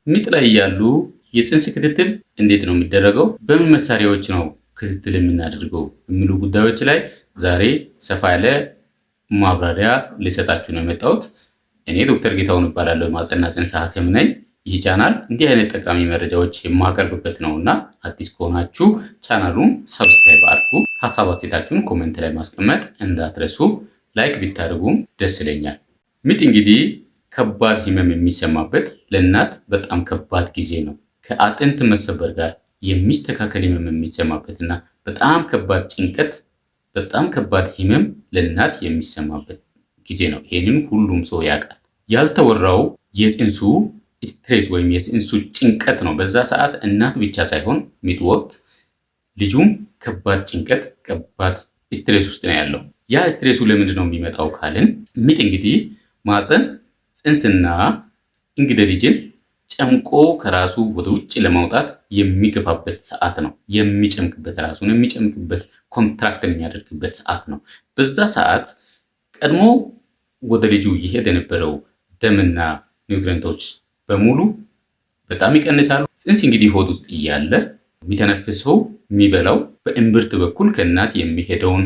ምጥ ላይ ያሉ የፅንስ ክትትል እንዴት ነው የሚደረገው? በምን መሳሪያዎች ነው ክትትል የምናደርገው? የሚሉ ጉዳዮች ላይ ዛሬ ሰፋ ያለ ማብራሪያ ልሰጣችሁ ነው የመጣሁት። እኔ ዶክተር ጌታሁን እባላለሁ፣ የማህፀንና ፅንስ ሐኪም ነኝ። ይህ ቻናል እንዲህ አይነት ጠቃሚ መረጃዎች የማቀርብበት ነውና አዲስ ከሆናችሁ ቻናሉን subscribe አድርጉ። ሀሳብ አስተያየታችሁን comment ላይ ማስቀመጥ እንዳትረሱ። Like ብታደርጉም ደስ ይለኛል። ምጥ እንግዲህ ከባድ ህመም የሚሰማበት ለእናት በጣም ከባድ ጊዜ ነው። ከአጥንት መሰበር ጋር የሚስተካከል ህመም የሚሰማበትና በጣም ከባድ ጭንቀት፣ በጣም ከባድ ህመም ለእናት የሚሰማበት ጊዜ ነው። ይሄንን ሁሉም ሰው ያውቃል። ያልተወራው የፅንሱ stress ወይም የፅንሱ ጭንቀት ነው። በዛ ሰዓት እናት ብቻ ሳይሆን ምጥ ወቅት ልጁም ከባድ ጭንቀት፣ ከባድ stress ውስጥ ነው ያለው። ያ stress ኡ ለምንድን ነው የሚመጣው ካልን ምጥ እንግዲህ ማህፀን ፅንስና እንግደ ልጅን ጨምቆ ከራሱ ወደ ውጭ ለማውጣት የሚገፋበት ሰዓት ነው። የሚጨምቅበት፣ ራሱን የሚጨምቅበት፣ contract የሚያደርግበት ሰዓት ነው። በዛ ሰዓት ቀድሞ ወደ ልጁ ይሄድ የነበረው ደምና nutrient ኦች በሙሉ በጣም ይቀንሳሉ። ፅንስ እንግዲህ ሆድ ውስጥ እያለ የሚተነፍሰው፣ የሚበላው በእምብርት በኩል ከእናት የሚሄደውን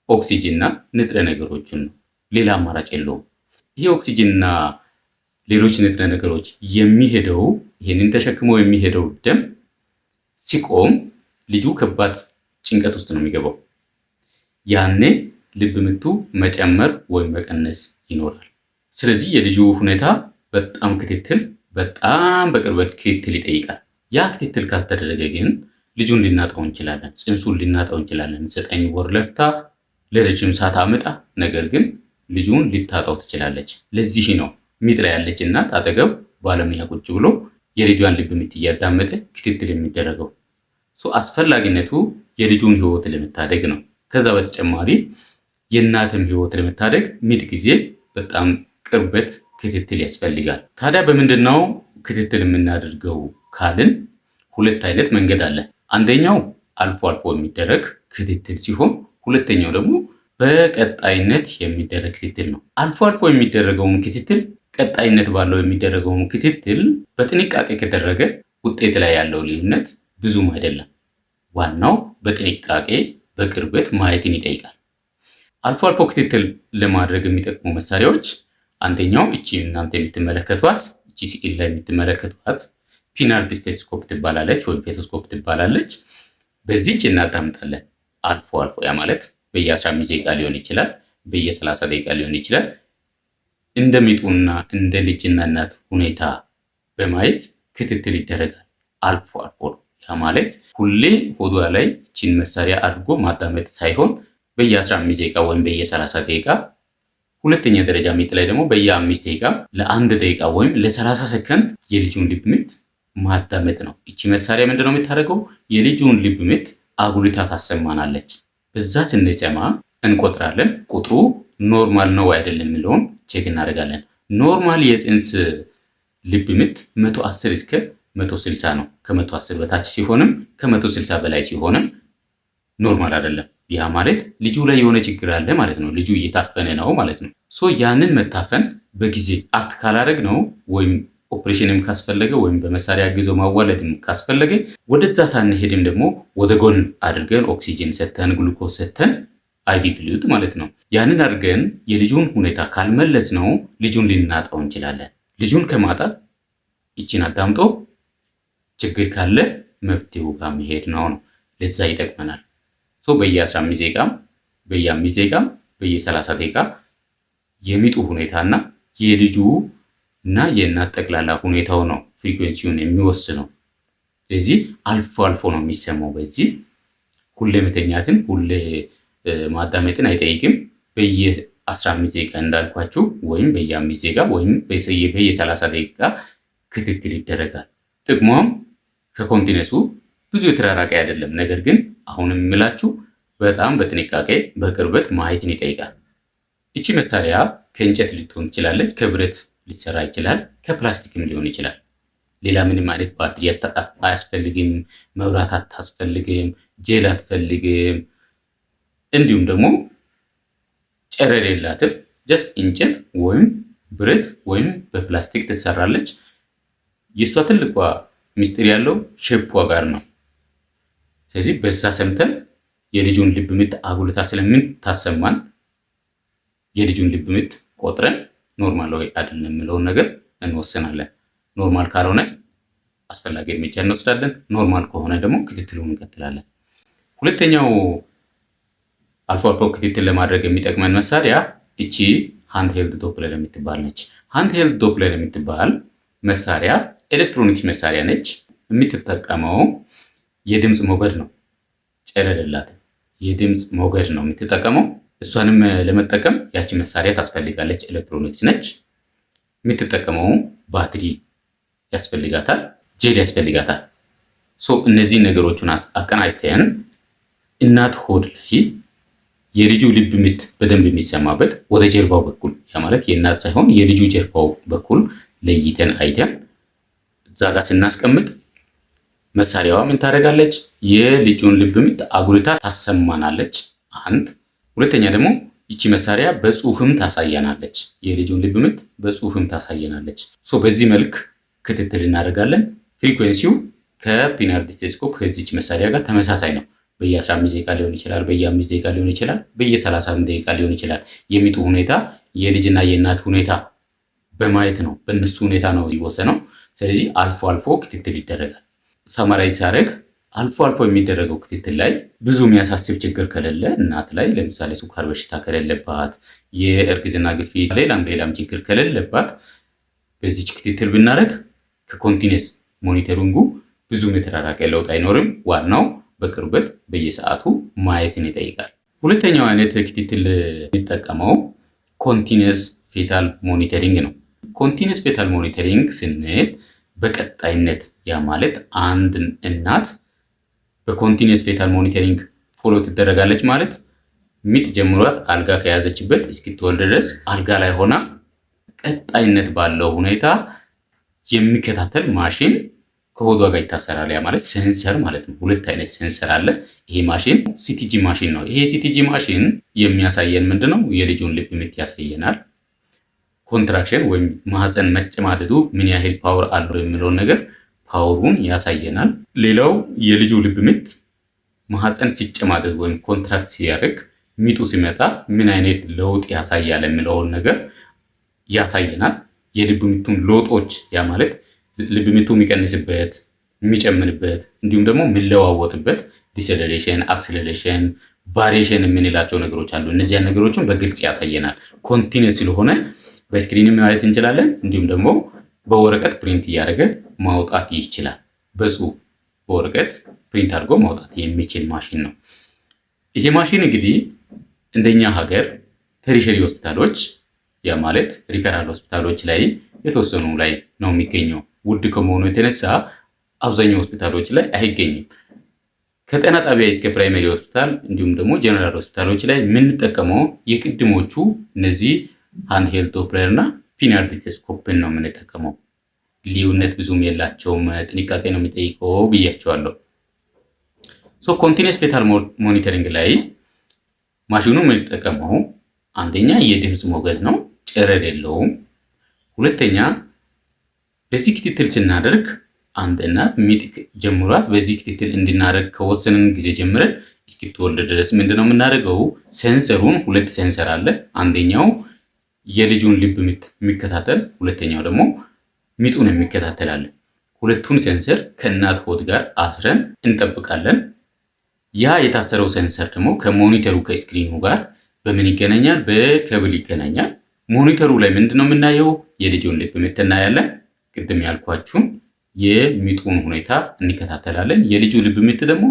ኦክሲጅንና ንጥረ ነገሮችን ነው። ሌላ አማራጭ የለውም። ይሄ ኦክሲጅንና ሌሎች ንጥረ ነገሮች የሚሄደው፣ ይሄንን ተሸክሞ የሚሄደው ደም ሲቆም ልጁ ከባድ ጭንቀት ውስጥ ነው የሚገባው። ያኔ ልብ ምቱ መጨመር ወይም መቀነስ ይኖራል። ስለዚህ የልጁ ሁኔታ በጣም ክትትል፣ በጣም በቅርበት ክትትል ይጠይቃል። ያ ክትትል ካልተደረገ ግን ልጁን ልናጣው እንችላለን፣ ፅንሱን ልናጣው እንችላለን። 9 ወር ለፍታ ለረጅም ሰዓት አምጣ፣ ነገር ግን ልጁን ልታጣው ትችላለች። ለዚህ ነው ምጥ ላይ ያለች እናት አጠገብ ባለሙያ ቁጭ ብሎ የልጇን ልብ ምት እያዳመጠ ክትትል የሚደረገው። አስፈላጊነቱ የልጁን ህይወት ለመታደግ ነው። ከዛ በተጨማሪ የእናትም ህይወት ለመታደግ ምጥ ጊዜ በጣም ቅርበት ክትትል ያስፈልጋል። ታዲያ በምንድን ነው ክትትል የምናደርገው ካልን ሁለት አይነት መንገድ አለ። አንደኛው አልፎ አልፎ የሚደረግ ክትትል ሲሆን ሁለተኛው ደግሞ በቀጣይነት የሚደረግ ክትትል ነው። አልፎ አልፎ የሚደረገውን ክትትል፣ ቀጣይነት ባለው የሚደረገውን ክትትል በጥንቃቄ ከተደረገ ውጤት ላይ ያለው ልዩነት ብዙም አይደለም። ዋናው በጥንቃቄ በቅርበት ማየትን ይጠይቃል። አልፎ አልፎ ክትትል ለማድረግ የሚጠቅሙ መሳሪያዎች አንደኛው እቺ እናንተ የምትመለከቷት፣ እቺ ስዕል ላይ የምትመለከቷት Pinard stethoscope ትባላለች ወይም fetoscope ትባላለች። በዚች እናዳምጣለን አልፎ አልፎ፣ ያ ማለት በየ15 ደቂቃ ሊሆን ይችላል፣ በየ30 ደቂቃ ሊሆን ይችላል። እንደሚጡና እንደ ልጅና እናት ሁኔታ በማየት ክትትል ይደረጋል። አልፎ አልፎ ነው። ያ ማለት ሁሌ ሆዷ ላይ እቺን መሳሪያ አድርጎ ማዳመጥ ሳይሆን በየ15 ደቂቃ ወይም በየ30 ደቂቃ፣ ሁለተኛ ደረጃ ምጥ ላይ ደግሞ በየ5 ደቂቃ ለ1 ደቂቃ ወይም ለ30 ሰከንድ የልጁን ልብ ምት ማዳመጥ ነው። እቺ መሳሪያ ምንድነው የምታደርገው? የልጁን ልብ ምት አጉልታ ታሰማናለች። በዛ ስንሰማ እንቆጥራለን። ቁጥሩ normal ነው አይደለም የሚለውን check እናደርጋለን። Normal የፅንስ ልብ ምት 110 እስከ 160 ነው። ከ110 በታች ሲሆንም ከ160 በላይ ሲሆንም normal አይደለም። ያ ማለት ልጁ ላይ የሆነ ችግር አለ ማለት ነው። ልጁ እየታፈነ ነው ማለት ነው። So ያንን መታፈን በጊዜ act ካላደረግነው ወይም ኦፕሬሽንም ካስፈለገ ወይም በመሳሪያ አግዘው ማዋለድም ካስፈለገ፣ ወደዛ ሳንሄድም ደግሞ ወደ ጎን አድርገን ኦክሲጅን ሰተን፣ ግሉኮስ ሰተን፣ IV fluid ማለት ነው። ያንን አድርገን የልጁን ሁኔታ ካልመለስነው ልጁን ልናጣው እንችላለን። ልጁን ከማጣት ይችን አዳምጦ ችግር ካለ መፍትሄው ጋር መሄድ ነው። ለዛ ይጠቅመናል። So በየ15 ደቂቃም፣ በየ5 ደቂቃም፣ በየ30 ደቂቃ የሚጡ ሁኔታና የልጁ እና የእናት ጠቅላላ ሁኔታው ነው frequency ውን የሚወስነው። ስለዚህ አልፎ አልፎ ነው የሚሰማው። በዚህ ሁሌ መተኛትን፣ ሁሌ ማዳመጥን አይጠይቅም። በየ15 ደቂቃ እንዳልኳችሁ ወይም በየ5 ደቂቃ ወይም በየ30 ደቂቃ ክትትል ይደረጋል። ጥቅሟም ከ continuous ኡ ብዙ የተራራቀ አይደለም። ነገር ግን አሁንም የምላችሁ በጣም በጥንቃቄ በቅርበት ማየትን ይጠይቃል። እቺ መሳሪያ ከእንጨት ልትሆን ትችላለች፣ ከብረት ሊሰራ ይችላል፣ ከፕላስቲክም ሊሆን ይችላል። ሌላ ምንም አይነት ባትሪ አያስፈልግም፣ መብራት አታስፈልግም፣ ጄል አትፈልግም፣ እንዲሁም ደግሞ ጨረር የላትም። Just እንጨት ወይም ብረት ወይም በፕላስቲክ ትሰራለች። የእሷ ትልቋ ሚስጥር ያለው shape ዋ ጋር ነው። ስለዚህ በዛ ሰምተን የልጁን ልብ ምት አጉልታ ስለምታሰማን የልጁን ልብ ምት ቆጥረን normal ወይ አይደለም የሚለውን ነገር እንወስናለን። Normal ካልሆነ አስፈላጊ እርምጃ እንወስዳለን። Normal ከሆነ ደግሞ ክትትሉን እንቀጥላለን። ሁለተኛው አልፎ አልፎ ክትትል ለማድረግ የሚጠቅመን መሳሪያ እቺ handheld Doppler የምትባል ነች። Handheld Doppler የምትባል መሳሪያ ኤሌክትሮኒክስ መሳሪያ ነች። የምትጠቀመው የድምፅ ሞገድ ነው። ጨረር የላትም። የድምፅ ሞገድ ነው የምትጠቀመው። እሷንም ለመጠቀም ያቺ መሳሪያ ታስፈልጋለች። ኤሌክትሮኒክስ ነች። የምትጠቀመው ባትሪ ያስፈልጋታል፣ ጄል ያስፈልጋታል። So እነዚህ ነገሮችን አቀናጅተን እናት ሆድ ላይ የልጁ ልብ ምት በደንብ የሚሰማበት ወደ ጀርባው በኩል፣ ያ ማለት የእናት ሳይሆን የልጁ ጀርባው በኩል ለይተን አይተን እዛ ጋር ስናስቀምጥ መሳሪያዋ ምን ታደርጋለች? የልጁን ልብ ምት አጉልታ ታሰማናለች። አንድ። ሁለተኛ ደግሞ ይቺ መሳሪያ በጽሁፍም ታሳየናለች። የልጁን ልብ ምት በጽሁፍም ታሳየናለች። So በዚህ መልክ ክትትል እናደርጋለን። Frequency ው ከ Pinard stethoscope ከዚች መሳሪያ ጋር ተመሳሳይ ነው። በየ15 ደቂቃ ሊሆን ይችላል፣ በየ5 ደቂቃ ሊሆን ይችላል፣ በየ30 ደቂቃ ሊሆን ይችላል። የምጡ ሁኔታ የልጅና የእናት ሁኔታ በማየት ነው፣ በእነሱ ሁኔታ ነው የሚወሰነው። ስለዚህ አልፎ አልፎ ክትትል ይደረጋል። Summarize ሳደርግ አልፎ አልፎ የሚደረገው ክትትል ላይ ብዙ የሚያሳስብ ችግር ከሌለ፣ እናት ላይ ለምሳሌ ስኳር በሽታ ከሌለባት፣ የእርግዝና ግፊት፣ ሌላም ሌላም ችግር ከሌለባት በዚች ክትትል ብናደርግ ከ continuous monitoring ኡ ብዙም የተራራቀ ለውጥ አይኖርም። ዋናው በቅርበት በየሰዓቱ ማየትን ይጠይቃል። ሁለተኛው አይነት ክትትል የሚጠቀመው continuous fetal monitoring ነው። Continuous fetal monitoring ስንል በቀጣይነት፣ ያ ማለት አንድ እናት በ continuous fetal monitoring follow ትደረጋለች ማለት ምጥ ጀምሯት አልጋ ከያዘችበት እስክትወልድ ድረስ አልጋ ላይ ሆና ቀጣይነት ባለው ሁኔታ የሚከታተል ማሽን ከሆዷ ጋር ይታሰራል። ያ ማለት sensor ማለት ነው። ሁለት አይነት sensor አለ። ይሄ ማሽን CTG ማሽን ነው። ይሄ CTG ማሽን የሚያሳየን ምንድን ነው? የልጁን ልብ ምት ያሳየናል። Contraction ወይም ማህፀን መጨማደዱ ምን ያህል power አለው የሚለውን ነገር power ኡን ያሳየናል። ሌላው የልጁ ልብ ምት ማህፀን ሲጨማደድ ወይም contract ሲያደርግ ምጡ ሲመጣ ምን አይነት ለውጥ ያሳያል የሚለውን ነገር ያሳየናል። የልብ ምቱን ለውጦች፣ ያ ማለት ልብ ምቱ የሚቀንስበት፣ የሚጨምርበት እንዲሁም ደግሞ የሚለዋወጥበት deceleration፣ acceleration፣ variation የምንላቸው ነገሮች አሉ። እነዚያን ነገሮችን በግልጽ ያሳየናል። Continuous ስለሆነ በ screen ማየት እንችላለን። እንዲሁም ደግሞ በወረቀት print እያደረገ ማውጣት ይችላል። በጽሁፍ በወረቀት print አድርጎ ማውጣት የሚችል ማሽን ነው። ይሄ ማሽን እንግዲህ እንደኛ ሀገር tertiary ሆስፒታሎች፣ ያ ማለት ሪፈራል ሆስፒታሎች ላይ የተወሰኑ ላይ ነው የሚገኘው። ውድ ከመሆኑ የተነሳ አብዛኛው ሆስፒታሎች ላይ አይገኝም። ከጤና ጣቢያ እስከ primary ሆስፒታል እንዲሁም ደግሞ ጀነራል ሆስፒታሎች ላይ የምንጠቀመው የቅድሞቹ እነዚህ handheld Doppler እና Pinard stethoscope ን ነው የምንጠቀመው። ልዩነት ብዙም የላቸውም፣ ጥንቃቄ ነው የሚጠይቀው ብያችኋለሁ። So continuous fetal monitoring ላይ ማሽኑ የምንጠቀመው አንደኛ የድምፅ ሞገድ ነው፣ ጨረር የለውም። ሁለተኛ በዚህ ክትትል ስናደርግ አንድ እናት ምጥ ጀምሯት በዚህ ክትትል እንድናደርግ ከወሰንን ጊዜ ጀምረን እስክትወልድ ድረስ ምንድነው የምናደርገው? Sensor ኡን፣ ሁለት sensor አለ። አንደኛው የልጁን ልብ ምት የሚከታተል፣ ሁለተኛው ደግሞ ምጡን የሚከታተል አለ። ሁለቱን sensor ከእናት ሆድ ጋር አስረን እንጠብቃለን። ያ የታሰረው sensor ደግሞ ከ monitor ኡ ከ screen ኡ ጋር በምን ይገናኛል? በኬብል ይገናኛል። Monitor ኡ ላይ ምንድን ነው የምናየው? የልጁን ልብ ምት እናያለን። ቅድም ያልኳችሁን የምጡን ሁኔታ እንከታተላለን። የልጁ ልብ ምት ደግሞ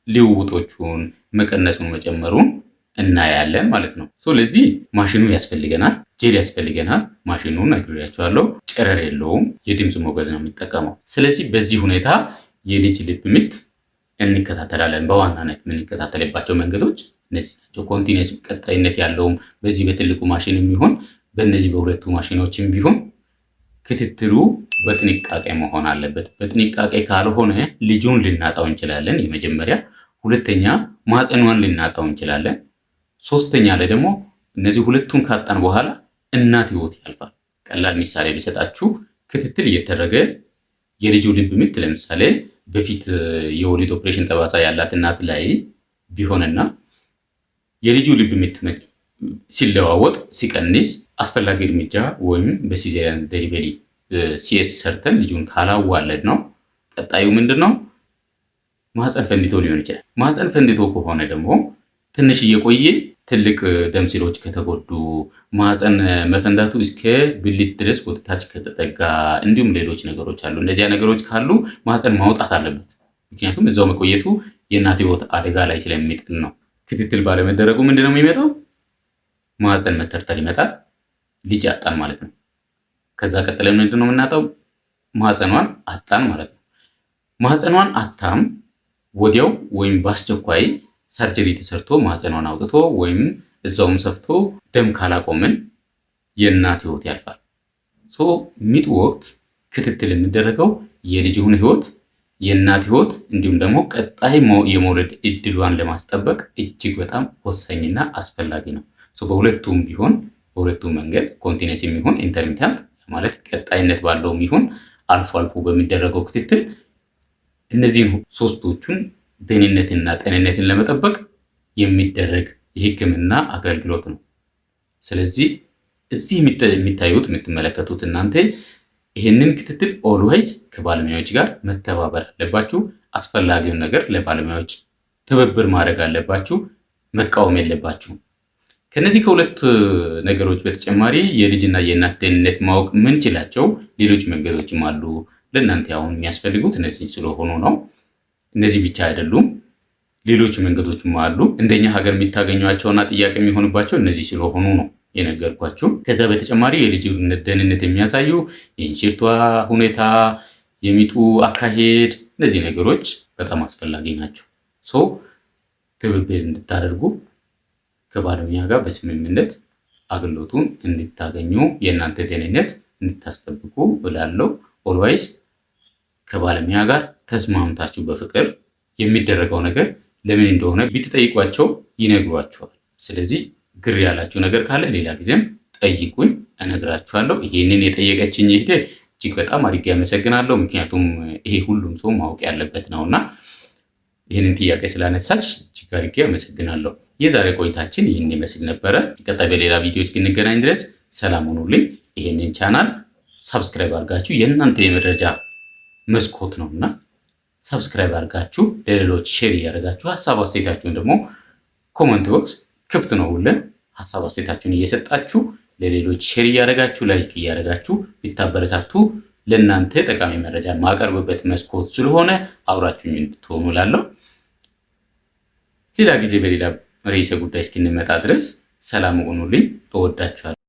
ልውውጦቹን መቀነሱን መጨመሩን እናያለን ማለት ነው። So ለዚህ ማሽኑ ያስፈልገናል፣ ጄል ያስፈልገናል። ማሽኑን ነግሬያችኋለሁ። ጨረር የለውም፣ የድምፅ ሞገድ ነው የሚጠቀመው። ስለዚህ በዚህ ሁኔታ የልጅ ልብ ምት እንከታተላለን። በዋናነት የምንከታተልባቸው መንገዶች እነዚህ ናቸው። Continuous ቀጣይነት ያለውም በዚህ በትልቁ ማሽን የሚሆን በእነዚህ በሁለቱ ማሽኖችም ቢሆን ክትትሉ በጥንቃቄ መሆን አለበት። በጥንቃቄ ካልሆነ ልጁን ልናጣው እንችላለን። የመጀመሪያ፣ ሁለተኛ ማህፀኗን ልናጣው እንችላለን። ሶስተኛ ላይ ደግሞ እነዚህ ሁለቱን ካጣን በኋላ እናት ህይወት ያልፋል። ቀላል ምሳሌ ቢሰጣችሁ ክትትል እየተደረገ የልጁ ልብ ምት ለምሳሌ በፊት የወሊድ ኦፕሬሽን ጠባሳ ያላት እናት ላይ ቢሆንና የልጁ ልብ ምት ሲለዋወጥ ሲቀንስ አስፈላጊ እርምጃ ወይም በ cesarean delivery CS ሰርተን ልጁን ካላዋለድነው ቀጣዩ ምንድን ነው? ማህፀን ፈንድቶ ሊሆን ይችላል። ማህፀን ፈንድቶ ከሆነ ደግሞ ትንሽ እየቆየ ትልቅ ደም ስሮች ከተጎዱ፣ ማህፀን መፈንዳቱ እስከ ብልት ድረስ ወደታች ከተጠጋ፣ እንዲሁም ሌሎች ነገሮች አሉ። እነዚያ ነገሮች ካሉ ማህፀን ማውጣት አለበት። ምክንያቱም እዛው መቆየቱ የእናት ህይወት አደጋ ላይ ስለሚጥል ነው። ክትትል ባለመደረጉ ምንድነው የሚመጣው? ማህፀን መተርተር ይመጣል። ልጅ አጣን ማለት ነው። ከዛ ቀጥለን ምንድነው የምናጣው? ማህፀኗን አጣን ማለት ነው። ማህፀኗን አታም ወዲያው ወይም በአስቸኳይ surgery ተሰርቶ ማህፀኗን አውጥቶ ወይም እዛውም ሰፍቶ ደም ካላቆምን የእናት ህይወት ያልፋል። So ምጥ ወቅት ክትትል የሚደረገው የልጅሁን ህይወት፣ የእናት ህይወት እንዲሁም ደግሞ ቀጣይ የመውለድ እድሏን ለማስጠበቅ እጅግ በጣም ወሳኝና አስፈላጊ ነው። So በሁለቱም ቢሆን፣ በሁለቱም መንገድ continuous የሚሆን intermittent ማለት ቀጣይነት ባለውም ይሁን አልፎ አልፎ በሚደረገው ክትትል እነዚህን ሶስቶቹን ደህንነትንና ጤንነትን ለመጠበቅ የሚደረግ የሕክምና አገልግሎት ነው። ስለዚህ እዚህ የሚታዩት የምትመለከቱት እናንተ ይህንን ክትትል always ከባለሙያዎች ጋር መተባበር አለባችሁ። አስፈላጊውን ነገር ለባለሙያዎች ትብብር ማድረግ አለባችሁ። መቃወም የለባችሁም። ከነዚህ ከሁለት ነገሮች በተጨማሪ የልጅና የእናት ደህንነት ማወቅ የምንችላቸው ሌሎች መንገዶችም አሉ። ለእናንተ አሁን የሚያስፈልጉት እነዚህ ስለሆኑ ነው። እነዚህ ብቻ አይደሉም፣ ሌሎች መንገዶችም አሉ። እንደኛ ሀገር የሚታገኟቸውና ጥያቄ የሚሆንባቸው እነዚህ ስለሆኑ ነው የነገርኳችሁ። ከዛ በተጨማሪ የልጅ ደህንነት የሚያሳዩ የእንሽርቷ ሁኔታ፣ የሚጡ አካሄድ፣ እነዚህ ነገሮች በጣም አስፈላጊ ናቸው። So ትብብር እንድታደርጉ ከባለሙያ ጋር በስምምነት አገልግሎቱን እንድታገኙ የእናንተ ደህንነት እንድታስጠብቁ እላለሁ። Always ከባለሙያ ጋር ተስማምታችሁ በፍቅር የሚደረገው ነገር ለምን እንደሆነ ብትጠይቋቸው ይነግሯችኋል። ስለዚህ ግር ያላችሁ ነገር ካለ ሌላ ጊዜም ጠይቁኝ፣ እነግራችኋለሁ። ይሄንን የጠየቀችኝ እህቴ እጅግ በጣም አድርጌ አመሰግናለሁ። ምክንያቱም ይሄ ሁሉም ሰው ማወቅ ያለበት ነውና ይህንን ጥያቄ ስላነሳች እጅግ አድርጌ አመሰግናለሁ። የዛሬ ቆይታችን ይህን ይመስል ነበረ። ቀጣይ በሌላ ቪዲዮ እስክንገናኝ ድረስ ሰላም ሁኑልኝ። ይህንን channel subscribe አድርጋችሁ የእናንተ የመረጃ መስኮት ነውና subscribe አድርጋችሁ ለሌሎች share እያደረጋችሁ ሀሳብ አስተያየታችሁን ደግሞ comment box ክፍት ነው፣ ሁሌም ሀሳብ አስተያየታችሁን እየሰጣችሁ ለሌሎች share እያደረጋችሁ like እያደረጋችሁ ብታበረታቱ ለእናንተ ጠቃሚ መረጃ ማቀርብበት መስኮት ስለሆነ አብራችሁኝ እንድትሆኑ እላለሁ። ሌላ ጊዜ በሌላ ርዕሰ ጉዳይ እስክንመጣ ድረስ ሰላም ሁኑልኝ። እወዳችኋለሁ።